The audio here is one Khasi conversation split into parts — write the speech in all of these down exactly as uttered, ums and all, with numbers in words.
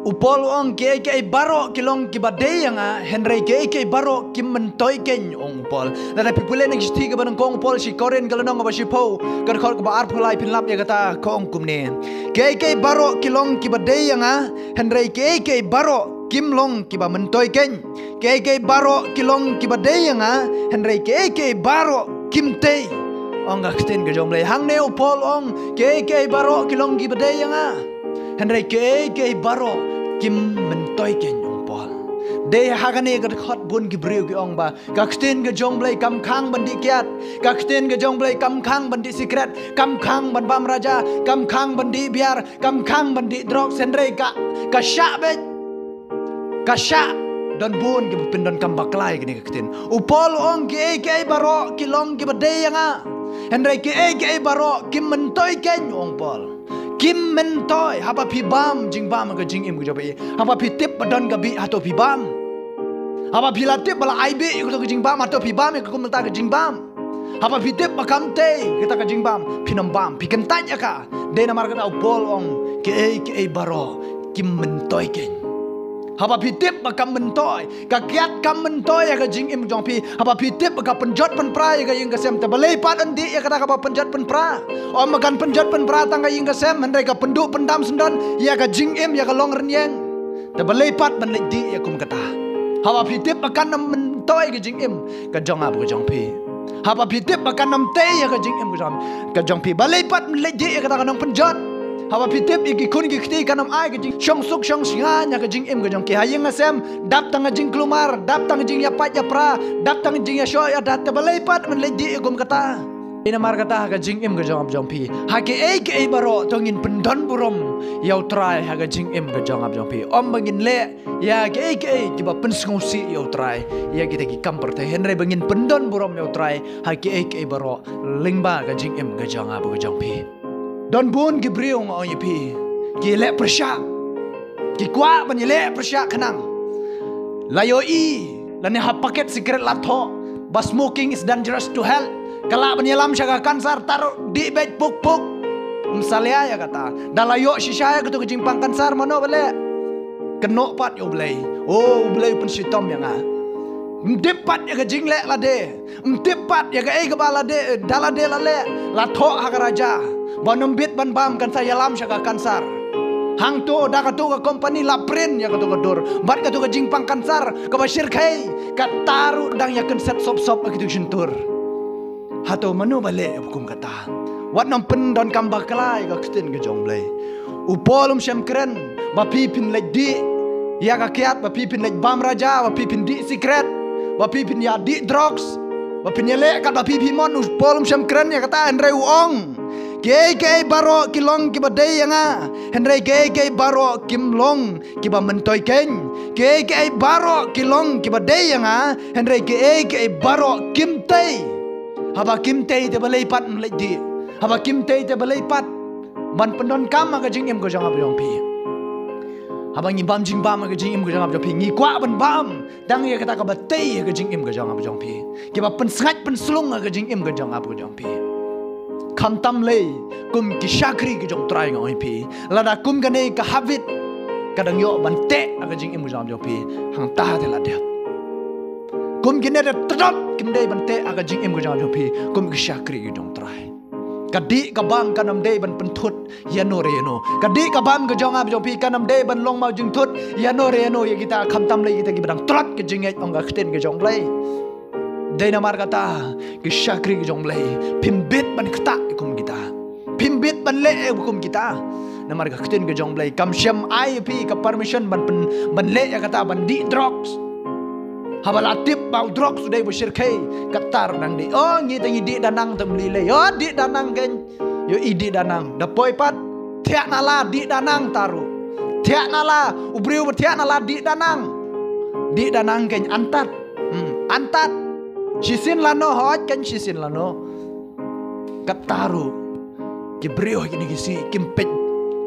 U Paul u ong, kiei kiei baroh ki long kiba dei ïa nga, hynrei kiei kiei baroh kim myntoi keiñ, ong u Paul. Lada phi pule na ka shithi kaba nyngkong u Paul sha ki Korinth ka lynnong kaba shiphew, ka dkhot kaba arphew lai, phin lap ïa kata, ka ong kumne: Kiei kiei baroh ki long kiba dei ïa nga, hynrei kiei kiei baroh kim long kiba myntoi keiñ. Kiei kiei baroh ki long kiba dei ïa nga, hynrei kiei kiei baroh kim tei. Ong ka ktien ka jong u Blei. Hangne u Paul u ong, kiei kiei baroh ki long kiba dei ïa nga, hynrei kiei kiei baroh kim myntoi keiñ, ong u Paul. Dei ha kane ka dkhot bun ki briew ki ong ba ka ktien ka jong u Blei kam khang ban dih kiad, ka ktien ka jong u Blei kam khang ban dih sikret, kam khang ban bam raja, kam khang ban dih biar, kam khang ban dih drugs, hynrei ka, ka shah beit. Ka shah. Don bun kiba pyndonkam bakla ïa kane ka ktien. U Paul u ong, kiei kiei baroh ki long kiba dei ïa nga, hynrei kiei kiei baroh kim myntoi keiñ, ong u Paul. Kim myntoi. Haba phi bam jingbam ha ka jingim ka jong phi, haba phi tip ba don ka bih, hato phi bam? Haba phi la tip ba la ai bih ïa kato ka jingbam, hato phi bam ïa ka kumta ka jingbam? Haba phi tip ba kam tei kata ka jingbam, phin ym bam, phi kyntait ïa ka. Dei namar kata u Paul u ong, kiei kiei baroh kim myntoi keiñ. Haba phi tip ba kam myntoi, ka kiad kam myntoi ïa ka jingim jong phi, haba phi tip ba ka pynjot pynpra ïa ka ïing ka sem, te balei pat yn dih ïa kata kaba pynjot pynpra? Ym ba kan pynjot pynpra tang ka ïing ka sem, hynrei ka pynduh pyndam syndon ïa ka jingim, ïa ka long rynïeng. Te balei pat ban leit dih ïa kum kata? Haba phi tip ba kan ym myntoi ka jingim ka jong nga bad ka jong phi, haba phi tip ba kan ym tei ïa ka jingim ka jong, ka jong phi, balei pat ban leit dih ïa kata ka nongpynjot? Haba phi tip ïa ki khun ki kti kan ym ai ka jingshong suk shong shngaiñ ha ka jingim ka jong ki, ha ïing ha sem dap tang ka jingkulmar, dap tang ka jingïapait ïapra, dap tang ka jingïashoh ïadat, te balei pat ban leit dih ïa kum kata? Namar kata ha ka jingim ka jong nga bad jong phi, ha kiei kiei baroh to ngin pyndon burom ïa u Trai ha ka jingim ka jong nga bad jong phi. Ym ba ngin leh ïa kiei kiei kiba pynsngewsih ïa u Trai, ïa kita ki kam pyrthei, hynrei ba ngin pyndon burom ïa u Trai ha kiei kiei baroh lyngba ka jingim ka jong nga bad ka jong phi. Don bun ki briew, nga ong ïa phi, ki leh pyrshah, ki kwah ban ïaleh pyrshah khnang. La ïohi lane ha paket sikret la thoh ba smoking is dangerous to health. Ka lah ban ïalam sha ka kansar, taruh dih beit puk puk. Ym salia ïa kata. Da la ïoh shisha ïa kato ka jingpang kansar, mano ba leh? Kynnoh pat ïa u Blei. O u Blei u pynshitom ïa nga. Ym tip pat ïa ka jingleh lade. Ym tip pat ïa kaei kaba lade, da lade la leh, la thoh ha ka raja ba ym bit ban bam, kan sa ïalam sha ka kansar. Hangto da kato ka kompani la print ïa kato ka dur, bad kato ka jingpang kansar kaba shyrkhei, kata ruh dang ïakynset sop sop ha kito ki shyntur. Hato mano ba leh ïa ba kum kata? Wat nym pyndonkam bakla ïa ka ktien ka jong u Blei. U Paul um shym kren ba phi phin leit dih ïa ka kiad, ba phi phin leit bam raja, ba phi phin dih sikret, ba phi phin ïa dih drugs, ba phin ïaleh kat ba phi phi mon. U Paul um shym kren ïa kata, hynrei u ong, kiei kiei baroh ki long kiba dei ïa nga, hynrei kiei kiei baroh kim long kiba myntoi keiñ. Kiei kiei baroh ki long kiba dei ïa nga, hynrei kiei kiei baroh kim tei. Haba kim tei te balei pat ban leit dih? Haba kim tei te balei pat ban pyndonkam ha ka jingim ka jong nga bad jong phi? Haba ngi bam jingbam ha ka jingim ka jong nga bad jong phi, ngi kwah ban bam tang ïa kata kaba tei ha ka jingim ka jong nga bad jong phi, kiba pynsngaid pynslung ha ka jingim ka jong nga bad jong phi. Khamtam lei kum ki shakri ki jong u Trai, nga ong ïa phi, lada kum kane ka habit ka dang ïoh ban teh ha ka jingim ka jong nga bad jong phi, hangta te la dep. Kum kine te tdot kim dei ban teh ha ka jingim ka jong nga bad jong phi kum ki shakri ki jong u Trai. Ka dih ka bam kan ym dei ban pynthut ïano re ïano. Ka dih ka bam ka jong nga bad jong phi kan ym dei ban long mawjingthut ïano re ïano ïa kita, khamtam lei kita kiba dang tlot ka jingngeit, ong ka ktien ka jong u Blei. Dei namar kata, ki shakri ki jong u Blei, phim bit ban ktah kum kita. Phim bit ban leh kum kita. Namar ka ktien ka jong u Blei kam shym ai ïa phi ka permission ban pyn, ban leh ïa kata, ban dih drugs. Haba la tip ba u drugs u dei ba shyrkhei, kata ruh dang dih. O, ngi te ngi dih da nang te ym lei lei. O, dih da nang keiñ. Ïohi dih da nang. Da poi pat, thiah na la, dih da nang taruh. Thiah na la, u briew ba thiah na la dih da nang. Dih da nang keiñ, antad. Hmm, antad. Shisien lano, hooid keiñ shisien lano. Kata ruh ki briew ha kine ki sngi kim peit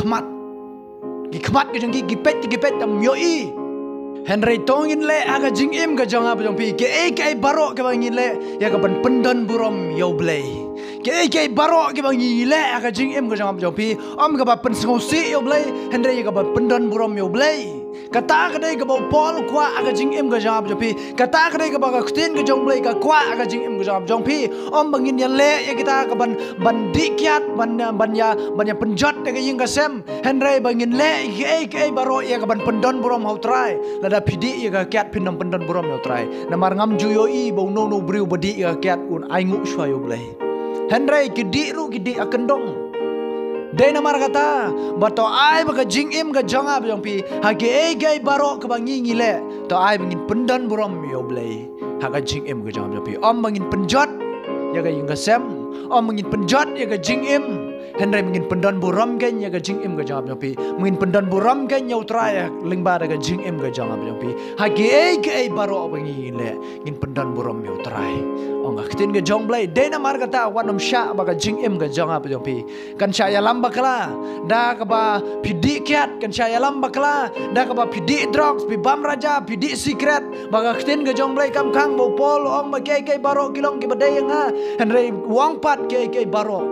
khmat. Ki khmat ki jong ki ki peit, ki peit, tam ïohi. Hynrei to ngin leh ha ka jingim ka jong nga bad jong phi, kiei kiei baroh kiba ngin leh, ïa kaban pyndon burom ïa u Blei. Kiei kiei baroh kiba ngi leh ha ka jingim ka jong nga bad jong phi, ym kaba pynsngewsih ïa U Blei, hynrei kaba pyndon burom ïa U Blei. Kata ka dei kaba u Paul u kwah ha ka jingim ka jong nga bad jong phi. Kata ka dei kaba ka ktien ka jong U Blei ka kwah ha ka jingim ka jong nga bad jong phi. Ym ba ngin ïaleh ïa kita ka ban, ban dih kiad, ban, ban ïa, ban ïa pynjot ïa ka ïing ka sem. Hynrei ba ngin leh kiei kiei baroh ïa ka ban pyndon burom ha U Trai. Lada phi dih ïa ka kiad phin ym pyndon burom ïa U Trai. Namar ngam ju ïohi ba uno uno u briew ba dih ïa ka kiad un ainguh shuwa ïa U Blei. Hynrei ki dih ruh ki dih ha kyndong. Dei namar kata, ba to ai ba ka jingim ka jong nga bad jong phi, ha kiei kiei baroh kaba ngi ngi leh, to ai ba ngin pyndon burom ïa U Blei ha ka jingim ka jong nga bad jong phi. Ym ba ngin pynjot ïa ka ïing ka sem, ym ba ngin pynjot ïa ka jingim, hynrei ba ngin pyndon burom kein ïa ka jingim ka jong nga bad jong phi. Ba ngin pyndon burom kein ïa U Trai lyngba da ka jingim ka jong nga bad jong phi. Ha kiei kiei baroh ba ngi ngi leh, ngin pyndon burom ïa U Trai. Ong ka ktien ka jong U Blei, dei namar kata wat nym shah ba ka jingim ka jong nga bad jong phi kan shah ïalam bakla da kaba phi dih kiad, kan shah ïalam bakla da kaba phi dih drugs, phi bam raja, phi dih sikret. Ba ka ktien ka jong U Blei kam khang, ba u Paul u ong ba kiei kiei baroh ki long kiba dei ïa nga, hynrei u ong pat kiei kiei baroh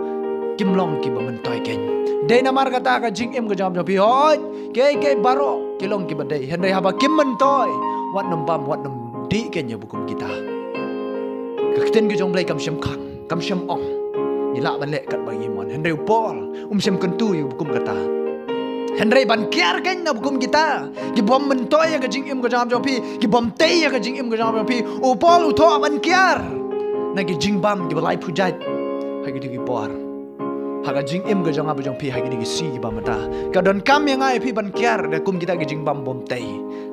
kim long kiba myntoi kein. Dei namar kata ka jingim ka jong nga bad jong phi, hooid, kiei kiei baroh ki long kiba dei, hynrei haba kim myntoi, wat nym bam, wat nym dih kein ïa ba kum kita. Ka ktien ka jong U Blei kam shym khang, kam shym ong ngi lah ban leh katba ngi mon. Hynrei u Paul um shym kyntu ïa ba kum kata. Hynrei ban kiar kein na ba kum kita ki bym myntoi ïa ka jingim ka jong nga bad jong phi, ki bym tei ïa ka jingim ka jong nga bad jong phi. U Paul u thoh ban kiar na ki jingbam kiba laiphew jait ha kito ki por ha ka jingim ka jong nga bad jong phi ha kine ki sngi kiba mynta. Ka donkam ïa nga ïa phi ban kiar da kum kita ki jingbam bym tei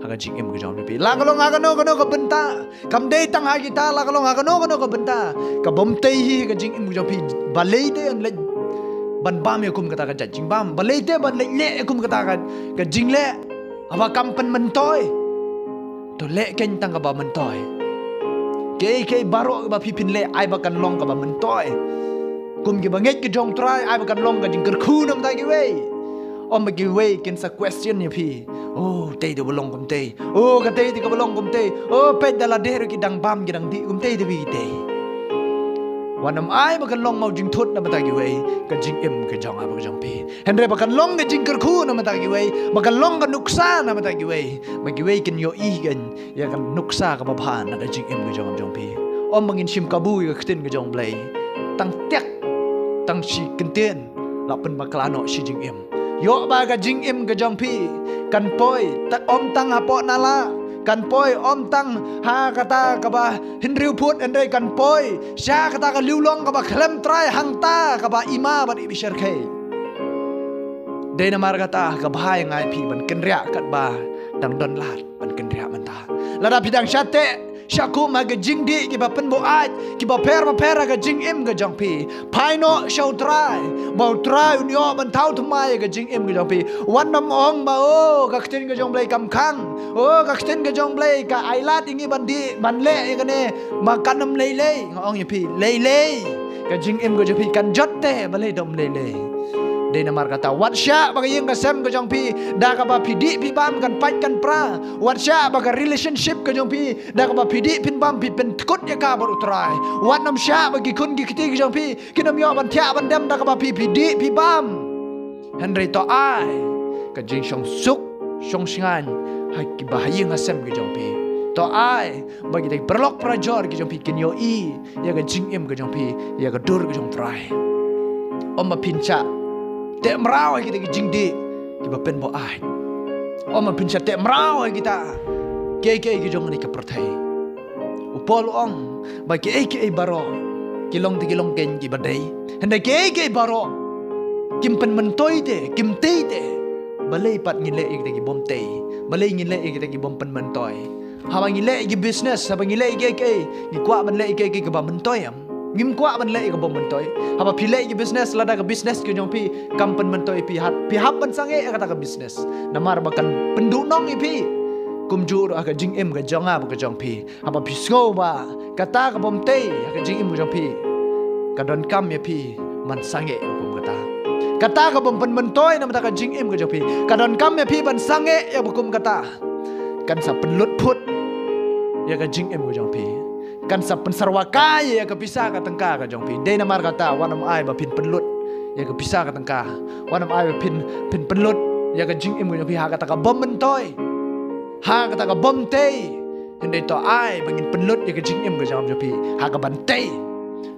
ha ka jingim ka jong nga bad jong phi. La ka long ha kano kano ka bynta, kam dei tang ha kita, la ka long ha kano kano ka bynta, ka bym tei hi ha ka jingim ka jong phi. Balei te ban leh, ban bam ïa kum kata ka jait jingbam? Balei te ban leh, leh ïa kum kata ka, ka jingleh haba kam pynmyntoi? To leh kein tang kaba myntoi. Kiei kiei baroh kaba phi phin leh, ai ba kan long kaba myntoi. Kum kiba ngeit ka jong U Trai, ai ba kan long ka jingkyrkhu na bynta kiwei. Ym ba kiwei kin sa question ïa phi. Oh, tei te ba long kumtei. Oh, ka tei te kaba long kumtei. Oh, peit da lade ruh ki dang bam, ki dang dih, kumtei te ba ki tei. Wat nym ai ba kan long mawjingthut na bynta kiwei ka jingim ka jong nga bad ka jong phi. Hynrei ba kan long ka jingkyrkhu na bynta kiwei, ba kan long ka nuksa na bynta kiwei, ba kiwei kin ïohi kein ïa ka nuksa kaba bha na ka jingim ka jong nga bad jong phi. Ym ba ngin shim kabu ïa ka ktien ka jong U Blei tang tiak, tang shi kyntien, la pynbakla noh shi jingim. Ïoh ba ka jingim ka jong phi kan poi, ta-, ym tang hapoh nala, kan poi ym tang ha kata kaba hynriew phut, hynrei kan poi sha kata ka liulong kaba khlem trai hangta, kaba i ma bad i bishar khei. Dei namar kata ka bha ïa nga ïa phi ban kynriah katba dang don lad ban kynriah mynta. Lada phi dang shateh shakum ha ka jingdih kiba pynbuaid, kiba pher bapher ha ka jingim ka jong phi, phai noh sha U Trai, ba U Trai un ïoh ban thaw thymmai ha ka jingim ka jong phi. Wat nym ong ba, oh, ka ktien ka jong U Blei kam khang, oh, ka ktien ka jong U Blei ka ai lad ïa ngi ban dih, ban leh ïa kane, ba kan ym lei lei. Nga ong ïa phi, lei lei. Ka jingim ka jong phi kan jot te, balei da ym lei lei? Dei namar kata, wat shah ba ka ïing ka sem ka jong phi da kaba phi dih phi bam kan pait kan pra. Wat shah ba ka relationship ka jong phi da kaba phi dih phin bam phi pyntkut ïa ka bad U Trai. Wat nym shah ba ki khun ki kti ki jong phi kin ym ïoh ban thiah ban dem da kaba phi, phi dih phi bam. Hynrei to ai ka jingshong suk shong shngaiñ ha kiba ha ïing ha sem ki jong phi. To ai ba kita ki paralok parajor ki jong phi kin ïohi ïa ka jingim ka jong phi, ïa ka dur ka jong U Trai. Ym ba phin shah teh mraw ha kita ki jingdih kiba pynbuaid. Ym ba phin shah teh mraw ha kita kiei kiei ki jong kane ka pyrthei. U Paul u ong ba kiei kiei baroh ki long te ki long kein kiba dei, hynrei kiei kiei baroh kim pynmyntoi te, kim tei te. Balei pat ngin leh ïa kita ki bym tei? Balei ngin leh ïa kita ki bym pynmyntoi? Haba ngi leh ïa ki business, haba ngi leh ïa kiei kiei, ngi kwah ban leh ïa kiei kiei kaba myntoi em? Ngim kwah ban leh ïa kaba myntoi. Haba phi leh ïa ki business, lada ka business ka jong phi kam pynmyntoi, phi hap, phi hap ban sangeh ïa kata ka business, namar ba kan pynduhnong ïa phi. Kumjuh ruh ha ka jingim ka jong nga bad ka jong phi, haba phi sngew ba kata ka bym tei ha ka jingim ka jong phi, ka donkam ïa phi ban sangeh ïa ba kum kata. Kata ka bym pynmyntoi na bynta ka jingim ka jong phi, ka donkam ïa phi ban sangeh ïa ba kum kata. Kan sa pynlut phut ïa ka jingim ka jong phi. kan sa pynsyrwa kai ïa ka pisa ka tyngka ka jong phi. Dei namar kata wat nym ai ba phin pynlut ïa ka pisa ka tyngka, wat nym ai ba phin phin pynlut ïa ka jingim ka jong phi ha kata ka bym myntoi, ha kata ka bym tei. Hynrei to ai ba ngin pynlut ïa ka jingim ka jong phi ha ka ban tei,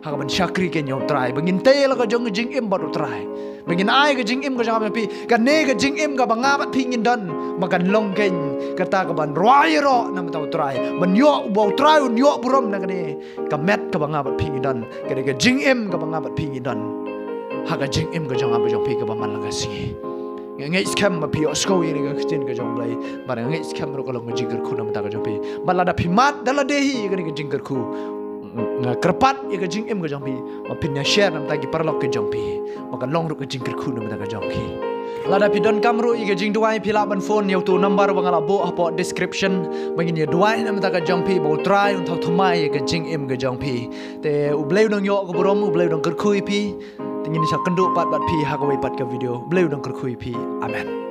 ha ka ban shakri keiñ ïa U Trai, ba ngin tei la ka jong ka jingim bad U Trai. Ba ngin ai ka jingim ka jong phi, kane ka jingim kaba nga bad phi ngin don, ba kan long keiñ kata ka ban rwai ïaroh na bynta U Trai, ban ïoh ba U Trai un ïoh burom na kane ka met kaba nga bad phi ngin don, kane ka jingim kaba nga bad phi ngin don ha ka jingim ka jong nga bad jong phi kaba man la ka sngi. Nga ngeit skhem ba phi ïohsngew ïa ka ktien ka jong U Blei, bad nga ngeit skhem ruh ka long ka jingkyrkhu na bynta ka jong phi. Bad lada phi mad da lade hi ïa kane ka jingkyrkhu, nga kyrpad ïa ka jingim ka jong phi ba phin ïa share na bynta ki paralok ka jong phi, ba kan long ruh ka jingkyrkhu na bynta ka jong phi. Lada phi donkam ruh ïa ka jingduwai, phi lah ban phone ïa uto u number ba nga la buh hapoh description, ba ngin ïa duwai na bynta ka jong phi ba U Trai un thaw thymmai ïa ka jingim ka jong phi. Te U Blei u nang ïoh ka burom, U Blei u nang kyrkhu ïa phi. Te ngin sa kynduh pat bad phi ha kawei pat ka video. U Blei u nang kyrkhu ïa phi. Amen.